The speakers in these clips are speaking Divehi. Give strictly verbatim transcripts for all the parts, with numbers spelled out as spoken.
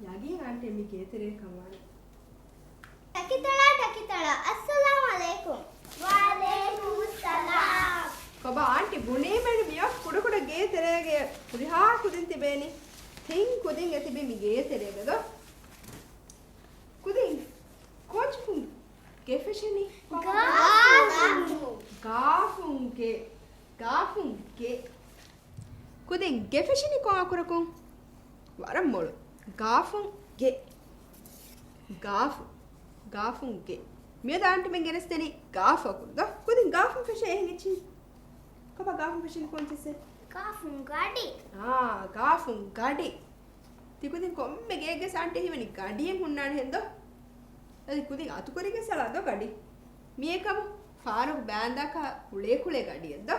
ޔަގީން އާންޓީ މި ގޭތެރޭ ކަމާނެ. ޓަކިތަޅާ، ޓަކިތަޅާ، އައްސަލާމް ޢަލައިކުމް. ވަޢަލައިކުމުއްސަލާމް. ކޮބާ އާންޓީ ބުނީމައިން މިއޮތް ކުޑަކުޑަ ގޭތެރޭގެ ހުރިހާ ކުދިން ތިބޭނީ. ތިން ކުދިން އެތިބީ މި ގޭތެރޭގަ ދޯ. ކުދިން ކޯޗަކުން ގެ ފެށެނީ؟ ގާފުން. ގާފުން ގެ. ގާފުން ގެ. ކުދިން ގެ ފެށެނީ ކޮން އަކުރަކުން؟ ވަރަށް މޮޅު. ގާފުން ގެ. ގާފު. ގާފުން ގެ. މިއަދު އާންޓީމެން ގެނެސްދެނީ ގާފު އަކުރު ދޯ. ކުދިން ގާފުން ފެށޭ އެހެން އެއްޗިހި. ކޮބާ ގާފުން ފެށެނީ ކޮން އެއްޗެއްސެއް؟ ގާފުން ގަޑި. އާ، ގާފުން ގަޑި. ތި ކުދިން ކޮންމެ ގެއެއްގެ އާންޓީ ހީވަނީ ގަޑިއެއް ހުންނާނެ ހެން ދޯ؟ އަދި ކުދިން އަތުކުރިގެން ސަޅާ ދޯ ގަޑި. މިއެކަމު ފާރުގެ ބާންދާކަށް ކުޅޭ ކުޅޭ ގަޑިއެއް ދޯ؟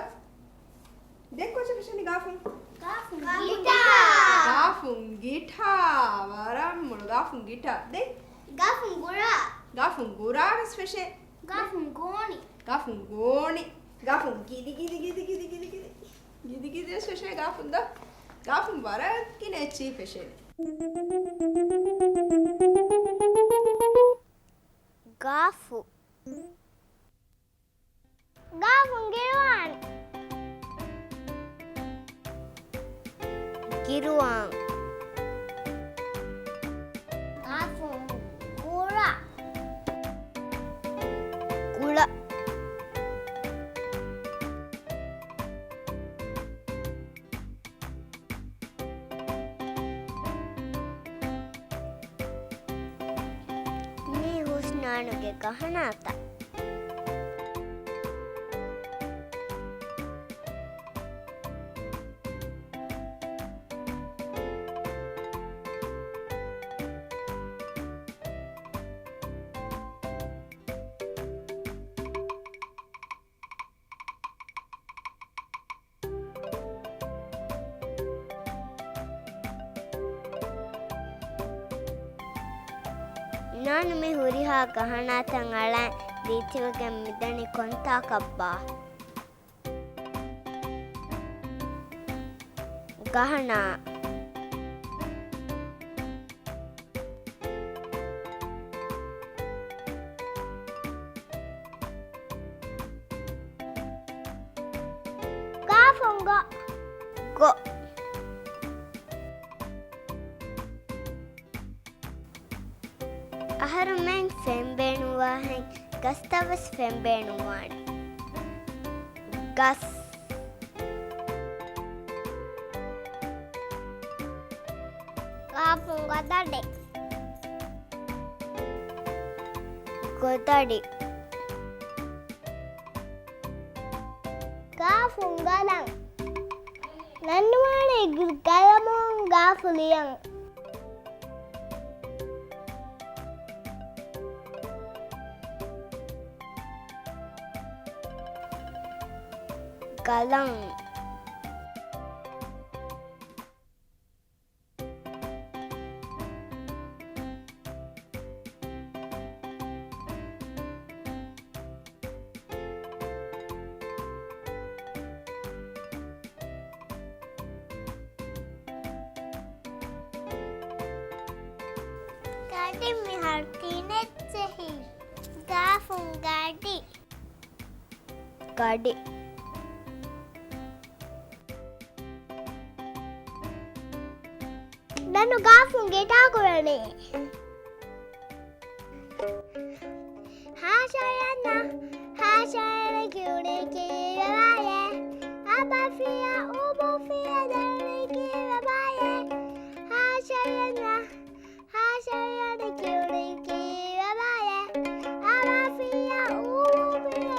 ދެން ކޯޗަކު ފެށެނީ ގާފުން؟ ގާފުން ގިޓާ. ގާފުން ގިޓާ. ވަރަށް މޮޅު. ގާފުން ގިޓާ. ދެން؟ ގާފުން ގުރާ. ގާފުން ގުރާ ވެސް ފެށޭ. ގާފުން ގޯނި. ގާފުން ގޯނި. ގާފުން ގިދި ގިދި ގިދި ގިދި ގިދި ގިދި. ގިދި ގިދި ވެސް ފެށޭ ގާފުން ދޯ؟ ގާފުން ވަރަށް ގިނަ އެއްޗިހި ފެށޭނެ. ގާފު. ގާފުން ގިރުވާން. ގިރުވާން. ގާފުން ގުޅާ. ގުޅާ. މީ ހުސްނާނުގެ ގަހަނާތައް. ނާނު މި ހުރިހާ ގަހަނާތައް އަޅަން ދީތިވެގެން މިދަނީ ކޮންތާކަށްބާ؟ ގަހަނާ. ގާފުން ގޮ. ގޮ. އަހަރުމެން ފެންބޭނުންވާހެން ގަސްތައް ވެސް ފެންބޭނުންވާނެ. ގަސް. ގާފުން ގަދަޑި. ގޮދަޑި. ގާފުން ގަލަން. ނަންނުވާނެ ގަލަމުން ގާފު ލިޔަން. ގަލަން. ގަޑި މިހާރު ތިނެއްޗެހި. ގާފުން ގަޑި. ގަޑި. ދަނު ގާފުން ގިޓާ ކުރަނީ. ހާޝަޔަންނަ، ހާޝަޔަން ކިޔުނީ ކީއްވެވާޔޭ؟ އަބަފިޔަ، އުބުފިޔަ ދެނީ ކީއްވެވާޔޭ؟ ހާޝަޔަންނަ، ހާޝަޔަން ކިޔުނީ ކީއްވެވާޔޭ؟ އަބަފިޔަ، އުބުފިޔަ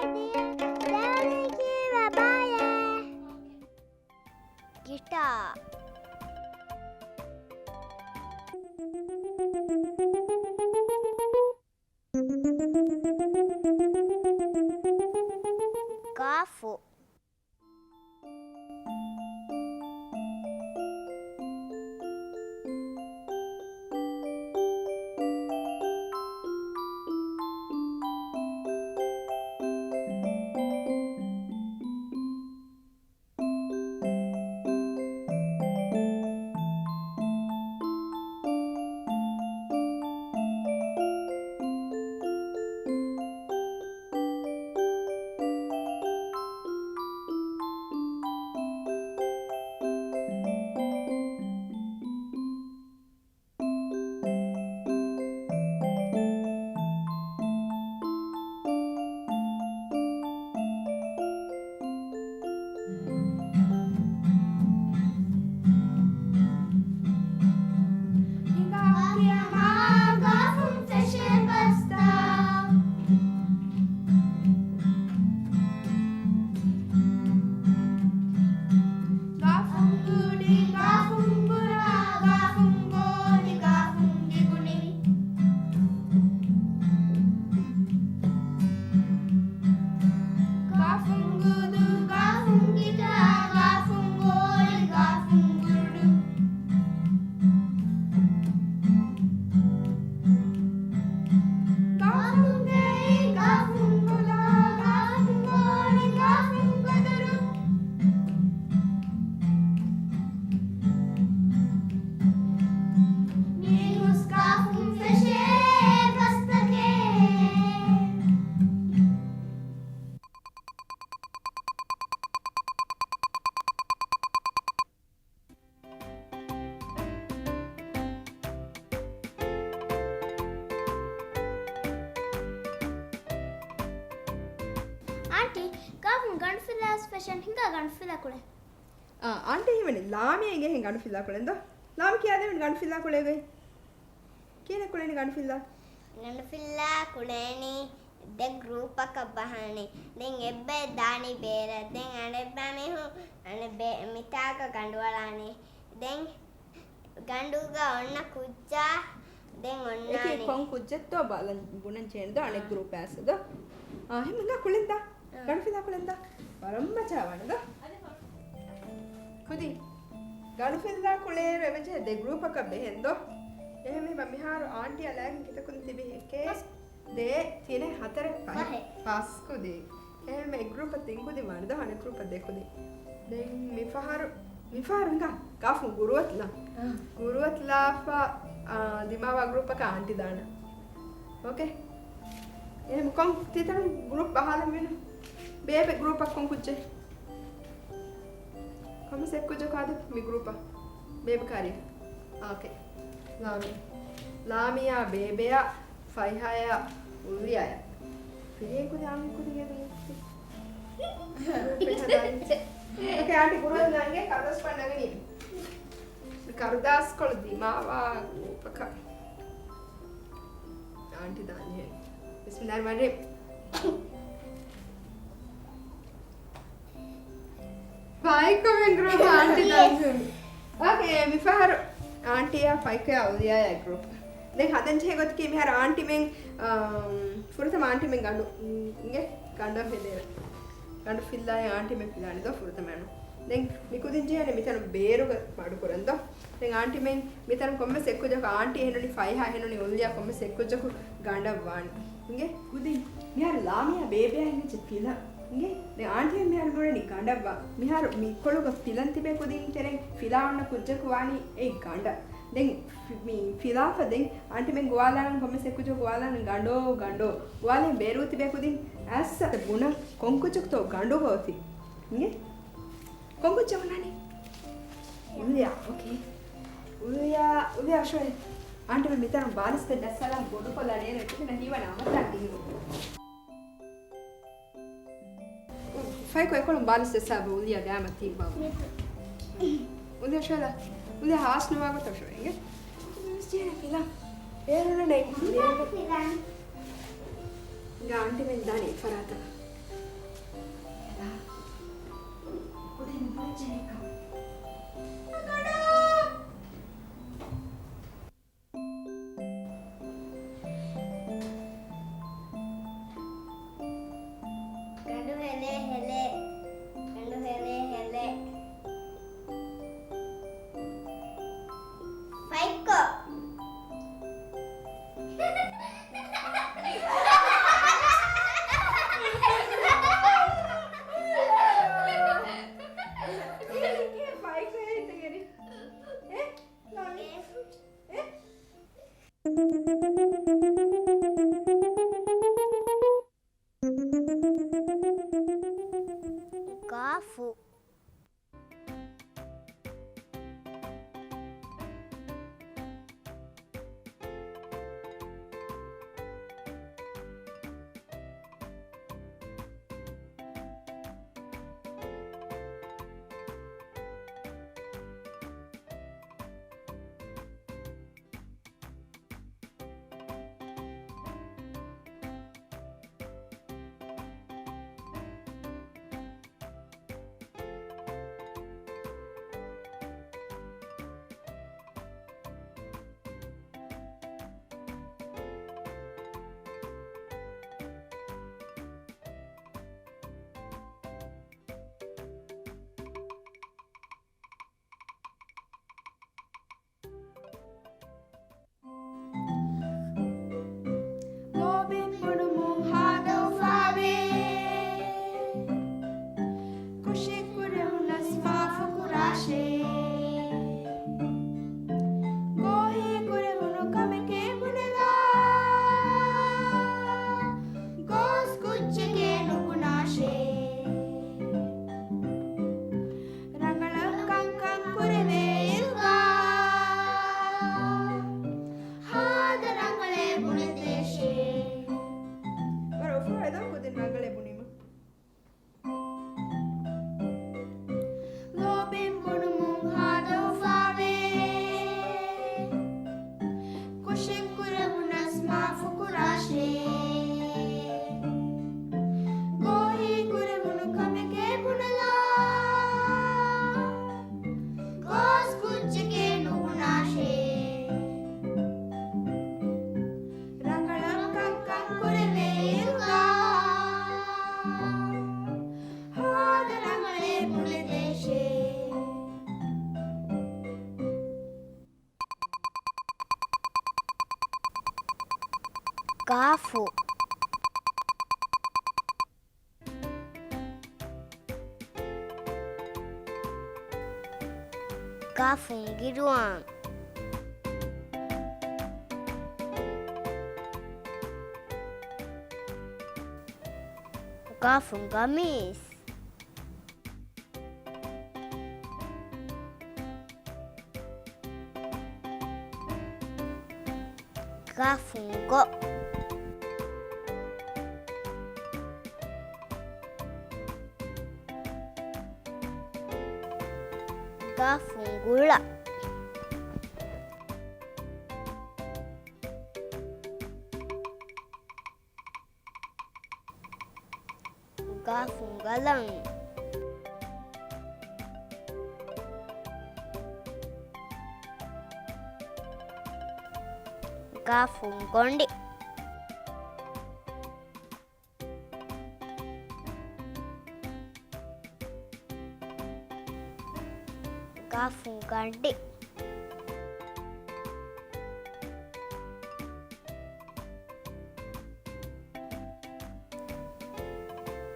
ދެނީ ކީއްވެވާޔޭ؟ ގިޓާ. ގާފު. އާންޓީ، ގާފުން ގަނޑުފިލާސް ފެށެން ހިނގާ ގަނޑުފިލާ ކުޅެ. އާ، އާންޓީ ހިމެނި ލާމިޔާ އިނގޭ ހެން ގަނޑުފިލާ ކުޅެން ދޯ؟ ލާމި ކިޔާދެވެން ގަނޑުފިލާ ކުޅޭގޮތް. ކިހިނެއް ކުޅެނީ ގަނޑުފިލާ؟ ގަނޑުފިލާ ކުޅޭނީ ދެ ގްރޫޕަކަށް ބަހާނެ. ދެން އެއްބައެއް ދާނީ ބޭރަށް. ދެން އަނެއްބައި މީހުން އަނެއް ބޭ-، މިތާގަ ގަނޑުވަޅާނެ. ދެން ގަނޑުގަ އޮންނަ ކުއްޖާ ދެން އެކީ އޮންނާނެ. ކޮން ކުއްޖެއްތޯ ބަލަން ބުނަން ޖެހޭނެ ދޯ އަނެއް އާ. ގްރޫޕް އައިސް ދޯ. އާ، ހިމެން ކުޅެންދާ. އާ. ގަނޑުފިލާ ކުޅެންދާ. ވަރަށް މަޖާ ވާނެ ދޯ. ކުދިން. ގަނޑުފިލާ ކުޅޭއިރު އެބަޖެހޭ ދެ ގްރޫޕަކަށް ބެހެން ދޯ. އެހެންވީމަ މިހާރު އާންޓީ އަލާގެން ކިތައް ކުދިން ތިބި؟ އެކެއް، ދޭ، ތިނެއް، ހަތަރެއް، ފަހެއް. ފަހެއް. ފަސް ކުދިން. އެހެންވީމަ އެއް ގްރޫޕަށް ތިން ކުދިން ވާނެ ދޯ، އަނެއް ގްރޫޕަށް ދެ ކުދިން. ދެން މިފަހަރު، މިފަހަރު ހިނގާ ގާފު ގުރުއަތުލާ. އާ. ގުރުއަތުލާފަ، އާ، ދިމާވާ ގްރޫޕަކަށް އާންޓީ ދާނަ. އޯކޭ. އެހެން ކޮން ތިތަނުން ގްރޫޕް ބަހާލަން ވީނު؟ ބޭބެ ގްރޫޕަށް ކޮން ކުއްޖެއް؟ ކޮންމެސް އެއް ކުއްޖަކު އާދެ މި ގްރޫޕަށް. ބޭބެ ކާރިއަށް. އާ، އޯކޭ. ލާމި. ލާމިޔާ، ބޭބެއާ، ފައިހާޔާ، އުލްޔާޔާ. ފިރިހެން ކުދި އާންމެ ކުދި ގެ ގްރޫޕެއް ހަދާނީ. އޯކޭ، އާންޓީ ގުރުއަތުލާ އިނގޭ ކަރުދާސް ފަން ނަގަނީ. ކަރުދާސްކޮޅު ދިމާވާ ގްރޫޕަކަށް. އާންޓީ ދާންޖެހޭ. ބިސްމިއްލާހި ރަޙްމާނި ރަޙީމް. ފައިކޮމެން ގްރޫޕް އާންޓީ ދާންޖެހޭ. އޯކޭ، މިފަހަރު އާންޓީއާ ފައިކޮޔާ އުލްޔާޔާ ގްރޫޕް. ދެން ހަދަން ޖެހޭ ގޮތަކީ މިހާރު އާންޓީމެން، އާ، ފުރަތަމަ އާންޓީމެން ގަނޑު، އިނގޭ، ގަނޑަށް ހެދޭ. ގަނޑު ފިއްލާއި އާންޓީމެން ފިލާނެ ދޯ ފުރަތަމަ އަންނަ. ދެން މިކުދިން ޖެހޭނެ މިތަނުން ބޭރުގަ މަޑުކުރަން ދޯ. ދެން އާންޓީމެން މިތަނުން ކޮންމެސް އެއްކުއްޖަކު އާންޓީ އެހެންނުނީ ފައިހާ އެހެންނުނީ އުލްޔާ ކޮންމެސް އެއްކުއްޖަކު ގަނޑަށް ވާނެ. އިނގޭ؟ ކުދިން މިހާރު ލާމިޔާ ބޭބެއާ އިނގިއްޖެ ފިލަން. އިނގޭ؟ ދެން އާންޓީ މިހާރު ބުނަނީ ގަނޑަށް ވާ. މިހާރު މި ކޮޅުގަ ފިލަން ތިބޭ ކުދިން ތެރެއިން ފިލާ އޮންނަ ކުއްޖަކު ވާނީ އެއީ ގަނޑަށް. ދެން ފި-، މި ފިލާފަ ދެން އާންޓީމެން ގޮވާލާނަން ކޮންމެސް އެއްކުއްޖަކު ގޮވާލާނަން ގަނޑޯ ގަނޑޯ. ގޮވާލެން ބޭރު ތިބޭ ކުދިން އައްސަ ބުނަން ކޮން ކުއްޖަކުތޯ ގަނޑު ގޯތި. އިނގޭ؟ ކޮން ކުއްޖެއް އޮންނާނީ؟ އުލްޔާ، އޯކޭ. އުލްޔާ، އުލްޔާ ޝޮއެ. އާންޓީ މިތަނުން ބާލިސްތައް ޖައްސާލާ ބޮޑުކޮށްލާ ނޭރު އެކުގަ ހީވަނީ އަމަތާ ދިނު. ފައިކޮ އެކޮޅުން ބާލިސް ޖައްސާބަ އުލްޔާ ގާމަ ތީބާ. އުލްޔާ ޝޮއެލާ. އުލްޔާ ހާސް ނުވާ ގޮތަށް ޝޮއެ އިނގޭ. މިސް ޖޭނަ ފިލާ. އޭރުނަ ނެއް. ގާ އާންޓީމެން ދާނީ ފަރާތަށް. ކުދިން ބުނެއްޖެނެއްކަ. ގަނޑު ހެލޭ ހެލޭ. ގަނޑު ހެލޭ ހެލޭ. ފައިކޮ. ގާފު. ލޯބިން ބުނުމުން ހާދަ އުފާވޭ. ކުށެއް ކުރެވުނަސް މާފު ކުރާށޭ. ގޯހި ކުރެވުނު ކަމެކޭ ބުނެލާ. ގޯސް ކުއްޖެކޭ ނުބުނާށޭ. ރަނގަޅަށް ކަންކަން ކުރެވޭ އިރުގަ، ހާދަ ރަނގަޅޭ ބުނެދޭށޭ. ވަރަށް އުފާވޭ ދޯ ކުދިން ރަނގަޅޭ ބުނީމަ. ގާފު. ގާފުން ގިރުއާން. ގާފުން ގަމީސް. ގާފުން ގޮ. ގާފުން ގުޅަ. ގާފުން ގަލަން. ގާފުން ގޮނޑި. ގާފުން ގަނޑި.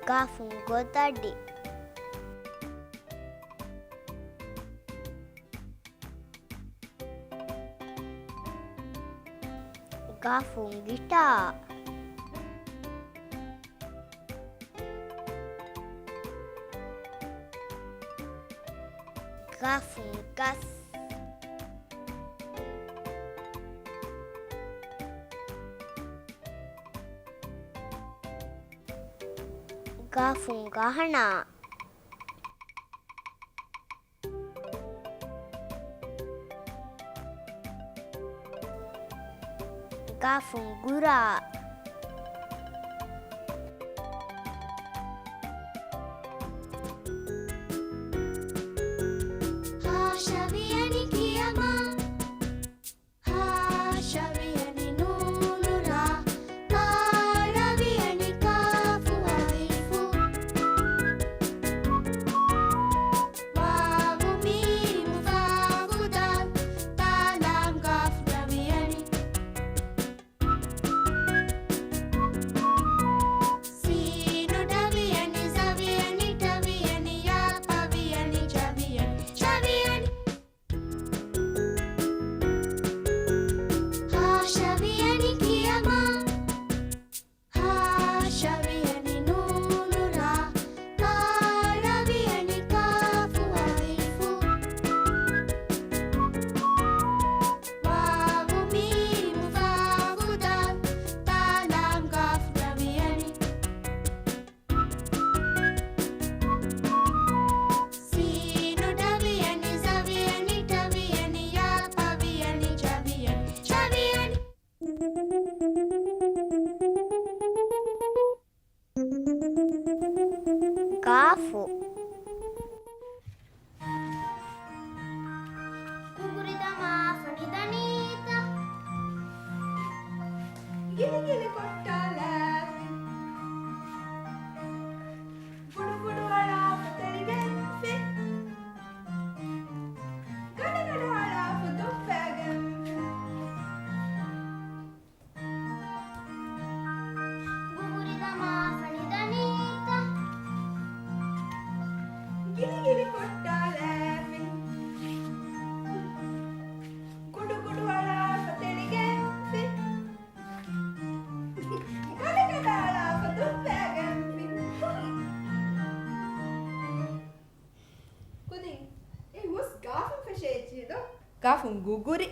ގާފުން ގޮދަޑި. ގާފުން ގިޓާ. ގާފުން ގަސް. ގާފުން ގަހަނާ. ގާފުން ގުރާ. ހާ ޝަވިޔަނި ކިޔަމާ. ހާ ޝަވިޔަނި ނޫނު ރާ، ކާ ރަވިޔަނި ކާފު އަލިފު، ވާވު މީމު ފާފު ދާލް، ތާ ލާމް ގާފު ރަވިޔަނި، ސީނު ޑަވިޔަނި ޒަވިޔަނި ޓަވިޔަނި ޔާ ޕަވިޔަނި ޖަވިޔަނި ޝަވިޔަނި. ހާ ޝަވިޔަނި ކިޔަމާ. ހާ ޝަވިޔަނި ނޫނު ރާ، ކާ ރަވިޔަނި ކާފު އަލިފު، ވާވު މީމު ފާފު ދާލް، ތާ ލާމް ގާފު ރަވިޔަނި. ސީނު ޑަވިޔަނި ޒަވިޔަނި ޓަވިޔަނި ޔާ ޕަވިޔަނި ޖަވިޔަނި ޝަވިޔަނި. ގާފު. ގުގުރި ދަމާފަ ނިދަނީތަ؟ ގިލިގިލި ކޮއްޓާލާފި. ގުޑުގުޑު އަޅާފަ ތެޅިގެންފި. ގަޑަގަޑަ އަޅާފަ ދޮށްފައިގެންފި. ގުގުރި ދަމާފަ ނިދަނީތަ؟ ގިލިގިލި ކޮއްޓާލާފި. ގުޑުގުޑު އަޅާފަ ތެޅިގެންފި. ގަޑަގަޑަ އަޅާފަ ދޮށްފައިގެންފި. ކުދިން އެ ހުސް ގާފުން ފެށޭ އެއްޗިހި ދޯ؟ ގާފުން ގުގުރި،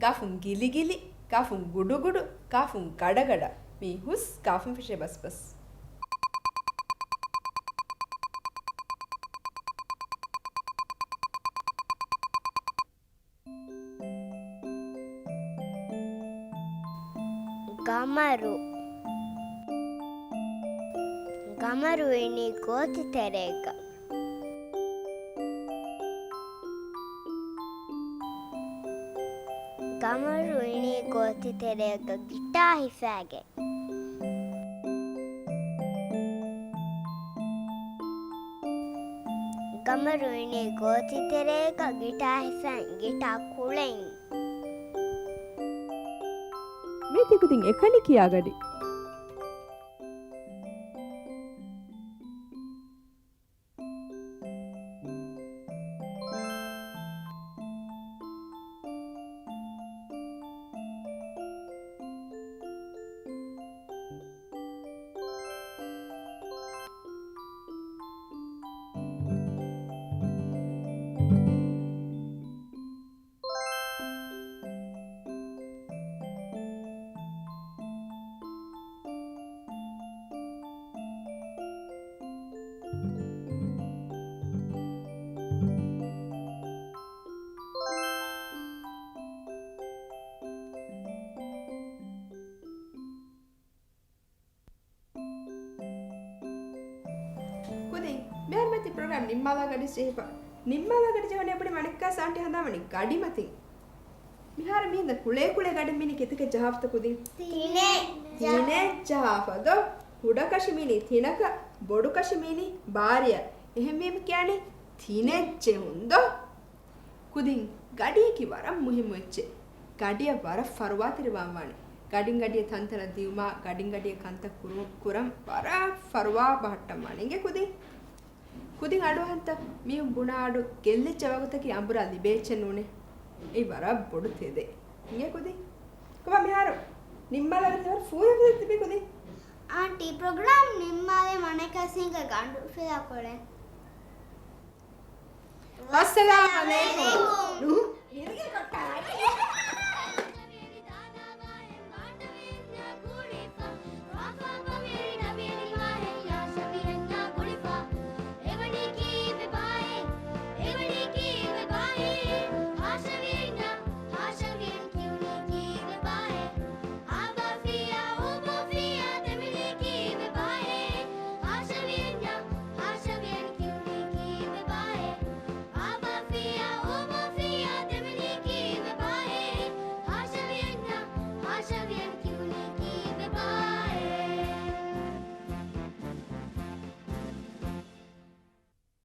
ގާފުން ގިލިގިލި، ގާފުން ގުޑުގުޑު، ގާފުން ގަޑަގަޑަ. މީ ހުސް ގާފުން ފެށޭ ބަސްބަސް. ގަމަރު. ގަމަރު އިނީ ގޯތި ތެރޭގަ. ގަމަރު އިނީ ގޯތި ތެރޭގަ ގިޓާ ހިފާގެން. ގަމަރު އިނީ ގޯތި ތެރޭގަ ގިޓާ ހިފަން، ގިޓާ ކުޅެން. މީތި ކުދިން އެކަނި ކިޔާގަޑި. ޕްރޮގްރާމް ނިންމާލާ ގަޑި ޖެހިފަ. ނިންމާލާ ގަޑި ޖެހުނީ އެބަޑި މަނިކްކާ ސާންޓީ ހަނދާންވަނީ ގަޑިމަތިން. މިހާރު މިހިންދަ ކުޅޭ ކުޅޭ ގަޑި މިނި ކިތަކެއް ޖަހާފަތަ ކުދިން؟ ތިނެއް. ތިނެއް ޖަހާފަ ދޯ؟ ކުޑަކަށި މިނި ތިނަކަށް، ބޮޑުކަށި މިނި ބާރަޔަށް. އެހެންވީމަ ކިޔާނީ ތިނެއް ޖެހުން ދޯ؟ ކުދިން ގަޑިއަކީ ވަރަށް މުހިއްމު އެއްޗެއް. ގަޑިއަށް ވަރަށް ފަރުވާތެރިވާން ވާނެ. ގަޑިން ގަޑިއަށް ތަންތަނަށް ދިއުމާ، ގަޑިން ގަޑިއަށް ކަންތައް ކުރު-، ކުރަން ވަރަށް ފަރުވާ ބަހައްޓަން ވާނެ. އިނގޭ ކުދިން. ކުދިން އަޑުއަހަންތަ؟ މީހުން ބުނާ އަޑު ގެއްލިއްޖެ ވަގުތަކީ އަނބުރާ ލިބޭ އެއްޗެއް ނޫނޭ. އެއީ ވަރަށް ބޮޑު ތެދެއް. އިނގޭ ކުދިން. ކޮބާ މިހާރު ނިންމާލާ ގަޑި ވަރަށް ފޫހިފަ ތިބީ ކުދިން. އާންޓީ، ޕްރޮގްރާމް ނިންމާލެ މަނެކަސިނގ ގަނޑު ފިލާކޮޅެ. ވައްސަލާމް އަލައިކުމް. ނު-، ހިރިގެ ކޮށްޓާ.